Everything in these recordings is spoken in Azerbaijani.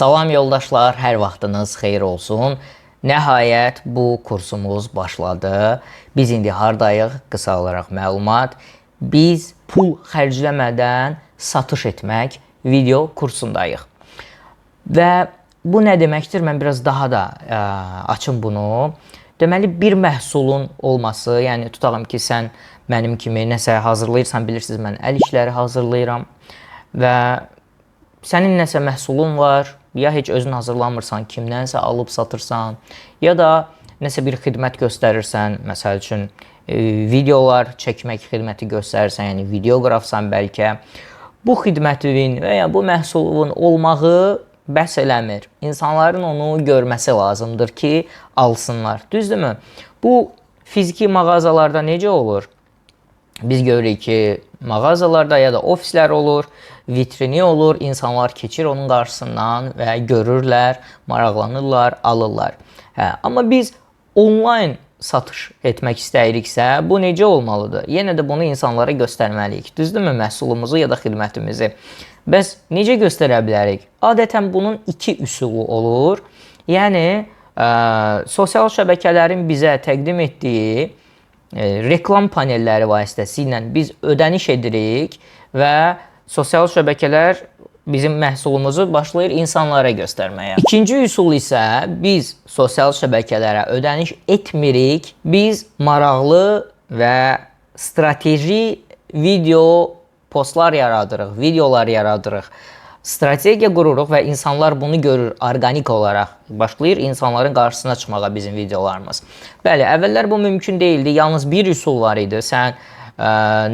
Salam yoldaşlar, hər vaxtınız xeyir olsun. Nəhayət bu kursumuz başladı. Biz indi hardayıq? Qısa olaraq məlumat. Biz pul xərcləmədən satış etmək video kursundayıq. Və bu nə deməkdir? Mən biraz daha da açım bunu. Deməli, bir məhsulun olması, yəni tutalım ki, sən mənim kimi nəsə hazırlayırsan, bilirsiniz, mən əl işləri hazırlayıram və sənin nəsə məhsulun var, ya heç özün hazırlamırsan, kimdənsə alıb satırsan, ya da nəsə bir xidmət göstərirsən, məsəl üçün videolar çəkmək xidməti göstərirsən, yəni videoqrafsan bəlkə. Bu xidmətin və ya bu məhsulun olmağı bəs eləmir. İnsanların onu görməsi lazımdır ki, alsınlar. Düzdürmü? Bu fiziki mağazalarda necə olur? Biz görürük ki, mağazalarda ya da ofislər olur, vitrini olur, insanlar keçir onun qarşısından və görürlər, maraqlanırlar, alırlar. Hə, amma biz onlayn satış etmək istəyiriksə, bu necə olmalıdır? Yenə də bunu insanlara göstərməliyik. Düzdürmü? Məhsulumuzu ya da xidmətimizi. Bəs necə göstərə bilərik? Adətən bunun iki üsulu olur. Yəni, sosial şəbəkələrin bizə təqdim etdiyi reklam panelləri vasitəsilə biz ödəniş edirik və sosial şəbəkələr bizim məhsulumuzu başlayır insanlara göstərməyə. İkinci üsul isə biz sosial şəbəkələrə ödəniş etmirik. Biz maraqlı və strateji video postlar yaradırıq, videolar yaradırıq. Strategiya qururuq və insanlar bunu görür orqanik olaraq. Başlayır insanların qarşısına çıxmağa bizim videolarımız. Bəli, əvvəllər bu mümkün deyildi. Yalnız bir üsul var idi. Sən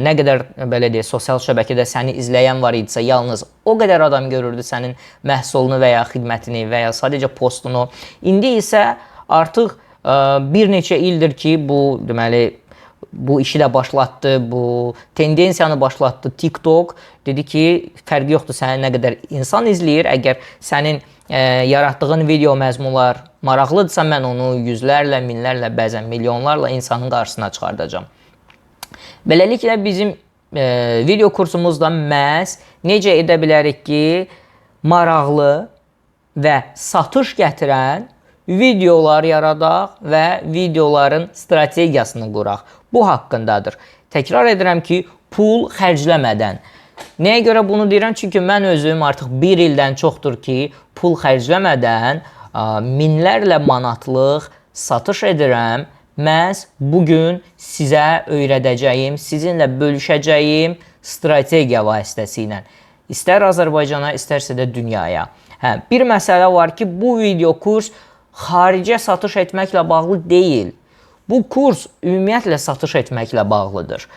nə qədər belə deyək, sosial şəbəkədə səni izləyən var idisə, yalnız o qədər adam görürdü sənin məhsulunu və ya xidmətini və ya sadəcə postunu. İndi isə artıq bir neçə ildir ki, bu deməli bu işi də başlatdı, bu tendensiyanı başlatdı TikTok. Dedi ki, fərqi yoxdur səni nə qədər insan izləyir, əgər sənin yaratdığın video məzmunlar maraqlıdırsa, mən onu yüzlərlə, minlərlə, bəzən milyonlarla insanın qarşısına çıxardacağam. Beləliklə bizim video kursumuzda məhz necə edə bilərik ki, maraqlı və satış gətirən videolar yaradaq və videoların strategiyasını quraq. Bu haqqındadır. Təkrar edirəm ki, pul xərcləmədən. Nəyə görə bunu deyirəm? Çünki mən özüm artıq bir ildən çoxdur ki, pul xərcləmədən minlərlə manatlıq satış edirəm. Məhz bugün sizə öyrədəcəyim, sizinlə bölüşəcəyim strategiya vasitəsilə. İstər Azərbaycana, istərsə də dünyaya. Hə, bir məsələ var ki, bu video kurs xaricə satış etməklə bağlı deyil. Bu kurs ümumiyyətlə satış etməklə bağlıdır.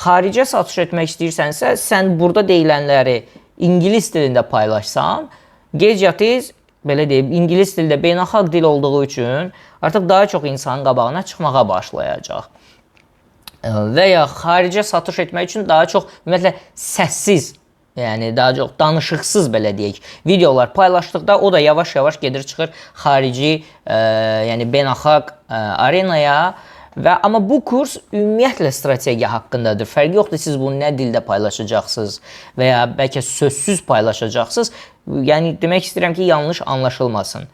Xaricə satış etmək istəyirsənsə, sən burada deyilənləri ingilis dilində paylaşsan, gec ya tez, belə deyim, ingilis dilində beynəlxalq dil olduğu üçün artıq daha çox insanın qabağına çıxmağa başlayacaq. Və ya xaricə satış etmək üçün daha çox ümumiyyətlə səssiz, yəni daha çox danışıqsız belə deyək, videolar paylaşdıqda o da yavaş-yavaş gedir çıxır xarici, yəni beynəlxalq arenaya. Və amma bu kurs ümumiyyətlə strategiya haqqındadır. Fərqi yoxdur siz bunu nə dildə paylaşacaqsınız və ya bəlkə sözsüz paylaşacaqsınız. Yəni demək istəyirəm ki, yanlış anlaşılmasın.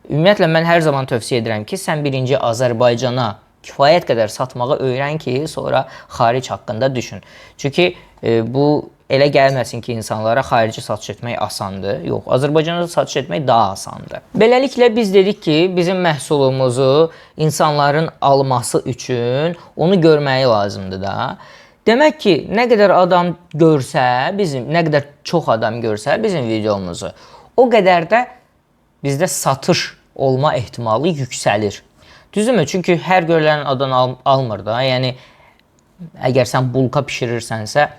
Ümumiyyətlə mən hər zaman tövsiyə edirəm ki, sən birinci Azərbaycana kifayət qədər satmağı öyrən ki, sonra xaric haqqında düşün. Çünki bu elə gəlməsin ki, insanlara xarici satış etmək asandır. Yox, Azərbaycana satış etmək daha asandır. Beləliklə biz dedik ki, bizim məhsulumuzu insanların alması üçün onu görməyi lazımdır da. Demək ki, nə qədər adam görsə, bizim nə qədər çox adam görsə bizim videomuzu, o qədər də bizdə satış olma ehtimalı yüksəlir. Düzdürmü? Çünki hər görülən adam almır da. Yəni əgər sən bulka bişirirsənsə,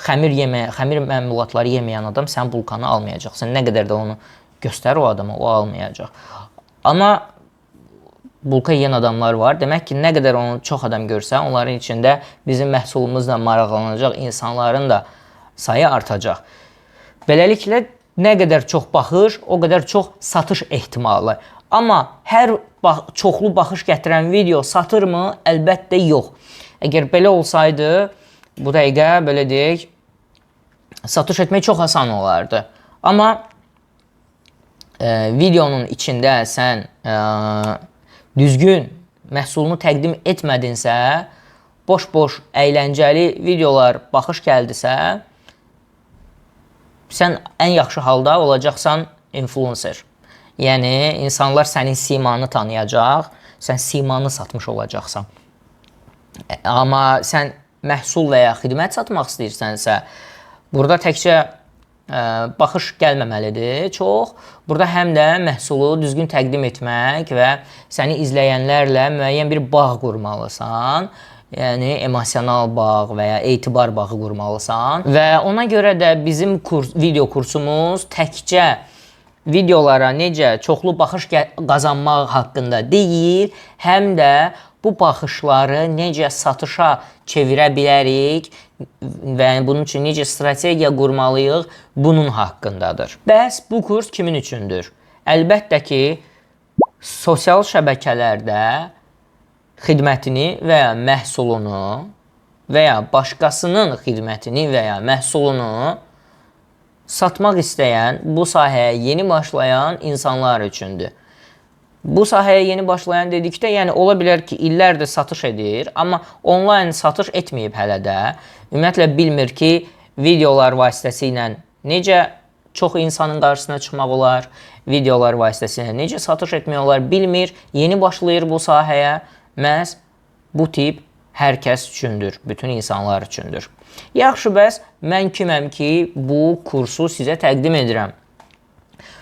xəmir məmulatları yeməyən adam sən bulkanı almayacaq. Sən nə qədər də onu göstər o adama, o almayacaq. Amma bulka yeyən adamlar var. Demək ki, nə qədər onu çox adam görsə, onların içində bizim məhsulumuzla maraqlanacaq insanların da sayı artacaq. Beləliklə, nə qədər çox baxış, o qədər çox satış ehtimalı. Amma hər çoxlu baxış gətirən video satırmı? Əlbəttə yox. Əgər belə olsaydı, bu dəqiqə, belə deyək, satış etmək çox asan olardı. Amma Videonun içində sən düzgün məhsulunu təqdim etmədinsə, boş-boş əyləncəli videolar baxış gəldisə, sən ən yaxşı halda olacaqsan influencer. Yəni insanlar sənin simanı tanıyacaq, sən simanı satmış olacaqsan. Amma sən məhsul və ya xidmət satmaq istəyirsənsə, burada təkcə baxış gəlməməlidir çox. Burada həm də məhsulu düzgün təqdim etmək və səni izləyənlərlə müəyyən bir bağ qurmalısan. Yəni emosional bağ və ya etibar bağı qurmalısan və ona görə də bizim kurs, video kursumuz təkcə videolara necə çoxlu baxış qazanmaq haqqında deyil, həm də bu baxışları necə satışa çevirə bilərik və bunun üçün necə strategiya qurmalıyıq, bunun haqqındadır. Bəs bu kurs kimin üçündür? Əlbəttə ki, sosial şəbəkələrdə xidmətini və ya məhsulunu və ya başqasının xidmətini və ya məhsulunu satmaq istəyən, bu sahəyə yeni başlayan insanlar üçündür. Bu sahəyə yeni başlayan dedikdə, yəni ola bilər ki, illərdir satış edir, amma onlayn satış etməyib hələ də. Ümumiyyətlə bilmir ki, videolar vasitəsilə necə çox insanın qarşısına çıxmaq olar, videolar vasitəsilə necə satış etmək olar bilmir, yeni başlayır bu sahəyə. Məhz bu tip hər kəs üçündür, bütün insanlar üçündür. Yaxşı, bəs mən kiməm ki, bu kursu sizə təqdim edirəm?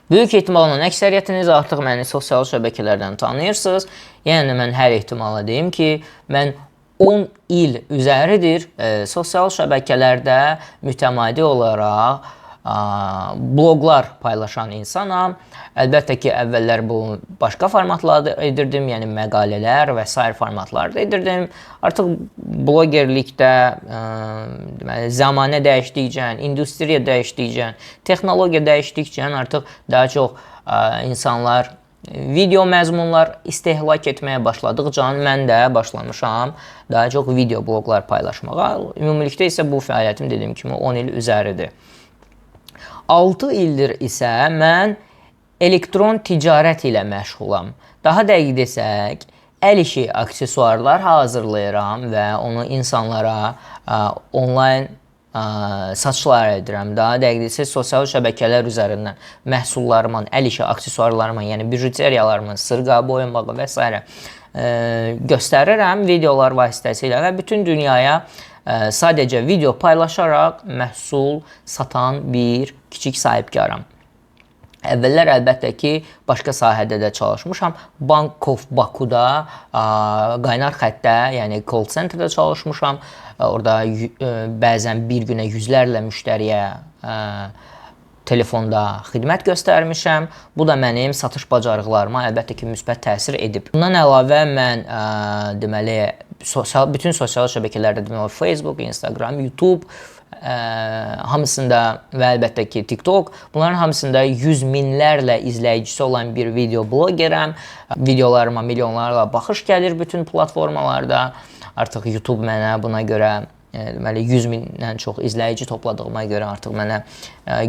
Böyük ehtimalla əksəriyyətiniz artıq məni sosial şəbəkələrdən tanıyırsınız. Yəni mən hər ehtimala deyim ki, mən 10 il üzəridir sosial şəbəkələrdə mütəmadi olaraq bloqlar paylaşan insanam. Əlbəttə ki, əvvəllər bu başqa formatlarda edirdim, yəni məqalələr və sair formatlarda edirdim. Artıq blogerlikdə deməli zəmanə dəyişdikcə, industriya dəyişdikcə, texnologiya dəyişdikcə artıq daha çox insanlar video məzmunlar istehlak etməyə başladıqca mən də başlamışam daha çox video bloqlar paylaşmağa. Ümumilikdə isə bu fəaliyyətim dediyim kimi 10 il üzəridir. 6 ildir isə mən elektron ticarət ilə məşğulam. Daha dəqiq desək, əl işi aksesuarlar hazırlayıram və onu insanlara onlayn satışlar edirəm. Daha dəqiq desək, sosial şəbəkələr üzərindən məhsullarımın, əl işi aksesuarlarımın, yəni bijuteriyalarımın, sırğa, boyunbağı və s. Göstərirəm videolar vasitəsilə və bütün dünyaya sadəcə video paylaşaraq məhsul satan bir kiçik sahibkaram. Əvvəllər əlbəttə ki, başqa sahədə də çalışmışam. Bank of Bakuda qaynar xəttdə, yəni call centerdə çalışmışam. Orada bəzən bir günə yüzlərlə müştəriyə telefonda xidmət göstərmişəm. Bu da mənim satış bacarıqlarıma əlbəttə ki, müsbət təsir edib. Bundan əlavə mən deməli bütün sosial şəbəkələrdə, demək olar Facebook, Instagram, YouTube hamısında və əlbəttə ki, TikTok, bunların hamısında yüz minlərlə izləyicisi olan bir video blogerəm. Videolarıma milyonlarla baxış gəlir bütün platformalarda. Artıq YouTube mənə buna görə deməli 100 mindən çox izləyici topladığıma görə artıq mənə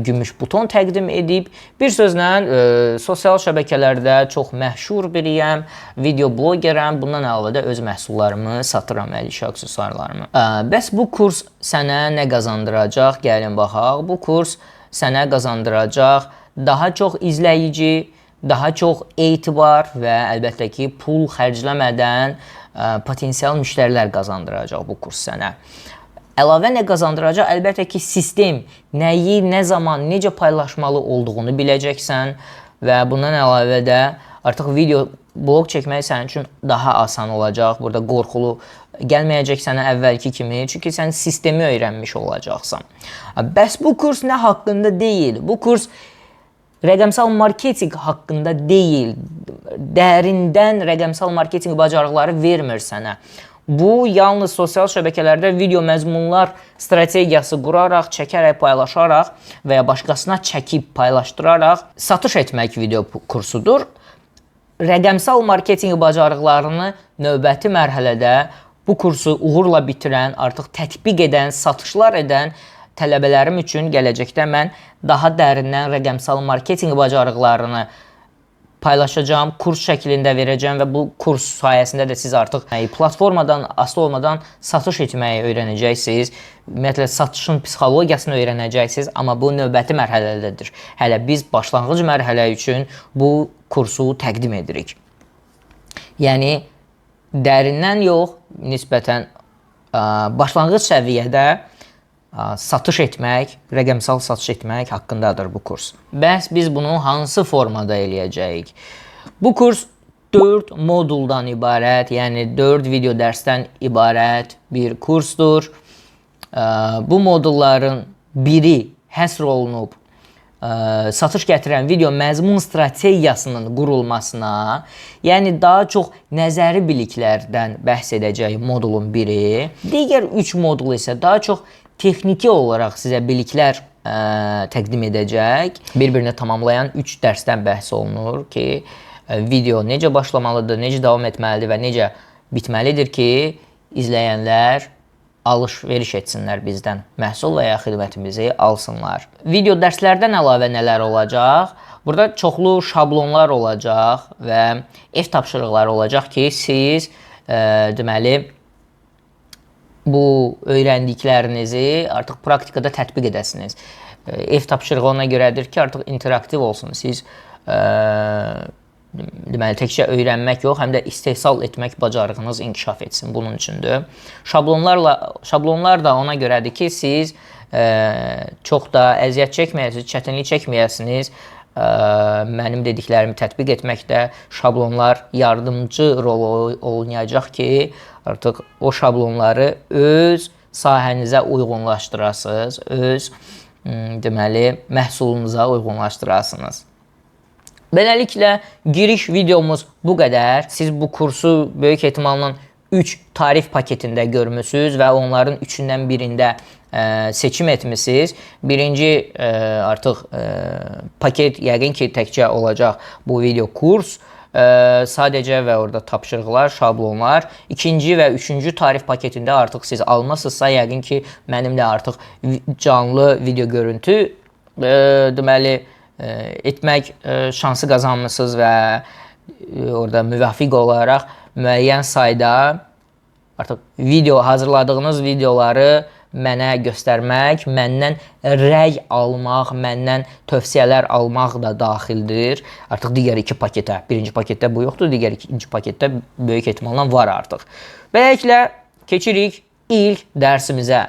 gümüş buton təqdim edib. Bir sözlə sosial şəbəkələrdə çox məşhur biriyəm, video blogerəm. Bundan əlavə də öz məhsullarımı satıram, əl işi aksesuarlarımı. Bəs bu kurs sənə nə qazandıracaq? Gəlin baxaq. Bu kurs sənə qazandıracaq daha çox izləyici, daha çox etibar və əlbəttə ki, pul xərcləmədən potensial müştərilər qazandıracaq bu kurs sənə. Əlavə nə qazandıracaq? Əlbəttə ki, sistem, nəyi, nə zaman, necə paylaşmalı olduğunu biləcəksən və bundan əlavə də artıq video bloq çəkmək sənin üçün daha asan olacaq. Burada qorxulu gəlməyəcək sənə əvvəlki kimi, çünki sən sistemi öyrənmiş olacaqsan. Bəs bu kurs nə haqqında deyil? Bu kurs rəqəmsal marketinq haqqında deyil. Dərindən rəqəmsal marketinq bacarıqları vermir sənə. Bu yalnız sosial şəbəkələrdə video məzmunlar strategiyası quraraq, çəkərək, paylaşaraq və ya başqasına çəkib paylaşdıraraq satış etmək video kursudur. Rəqəmsal marketinq bacarıqlarını növbəti mərhələdə bu kursu uğurla bitirən, artıq tətbiq edən, satışlar edən Tələbələrim üçün gələcəkdə mən daha dərindən rəqəmsal marketinq bacarıqlarını paylaşacağam, kurs şəklində verəcəm və bu kurs sayəsində də siz artıq platformadan asılı olmadan satış etməyi öyrənəcəksiniz. Ümumiyyətlə satışın psixologiyasını öyrənəcəksiniz, amma bu növbəti mərhələdədir. Hələ biz başlanğıc mərhələ üçün bu kursu təqdim edirik. Yəni dərindən yox, nisbətən başlanğıc səviyyədə satış etmək, rəqəmsal satış etmək haqqındadır bu kurs. Bəs biz bunu hansı formada eləyəcəyik? Bu kurs 4 moduldan ibarət, yəni 4 video dərsdən ibarət bir kursdur. Bu modulların biri həsr olunub satış gətirən video məzmun strategiyasının qurulmasına, yəni daha çox nəzəri biliklərdən bəhs edəcək modulun biri. Digər 3 modul isə daha çox texniki olaraq sizə biliklər təqdim edəcək. Bir-birini tamamlayan 3 dərsdən bəhs olunur ki, video necə başlamalıdır, necə davam etməlidir və necə bitməlidir ki, izləyənlər alış-veriş etsinlər bizdən, məhsul və ya xidmətimizi alsınlar. Video dərslərdən əlavə nələr olacaq? Burada çoxlu şablonlar olacaq və ev tapşırıqları olacaq ki, siz deməli bu öyrəndiklərinizi artıq praktikada tətbiq edəsiniz. Ev tapşırığı ona görədir ki, artıq interaktiv olsun. Siz deməli təkcə öyrənmək yox, həm də istehsal etmək bacarığınız inkişaf etsin. Bunun üçündür. Şablonlar da ona görədir ki, siz çox da əziyyət çəkməyəsiniz, çətinlik çəkməyəsiniz. Mənim dediklərimi tətbiq etməkdə şablonlar yardımcı rol oynayacaq ki, artıq o şablonları öz sahənizə uyğunlaşdırasınız, öz deməli məhsulunuza uyğunlaşdırasınız. Beləliklə giriş videomuz bu qədər. Siz bu kursu böyük ehtimalla 3 tarif paketində görmüsünüz və onların üçündən birində seçim etmisiniz. Birinci artıq paket yəqin ki təkcə olacaq bu video kurs. Sadəcə və orada tapşırıqlar, şablonlar. İkinci və üçüncü tarif paketində artıq siz almasınızsa, yəqin ki mənimlə artıq canlı video görüntü deməli etmək şansı qazanmısınız və orada müvəffiq olaraq müəyyən sayda artıq video hazırladığınız videoları mənə göstərmək, məndən rəy almaq, məndən tövsiyələr almaq da daxildir. Artıq digər iki paketə. Birinci paketdə bu yoxdur, digər ikinci paketdə böyük ehtimalla var artıq. Beləliklə keçirik ilk dərsimizə.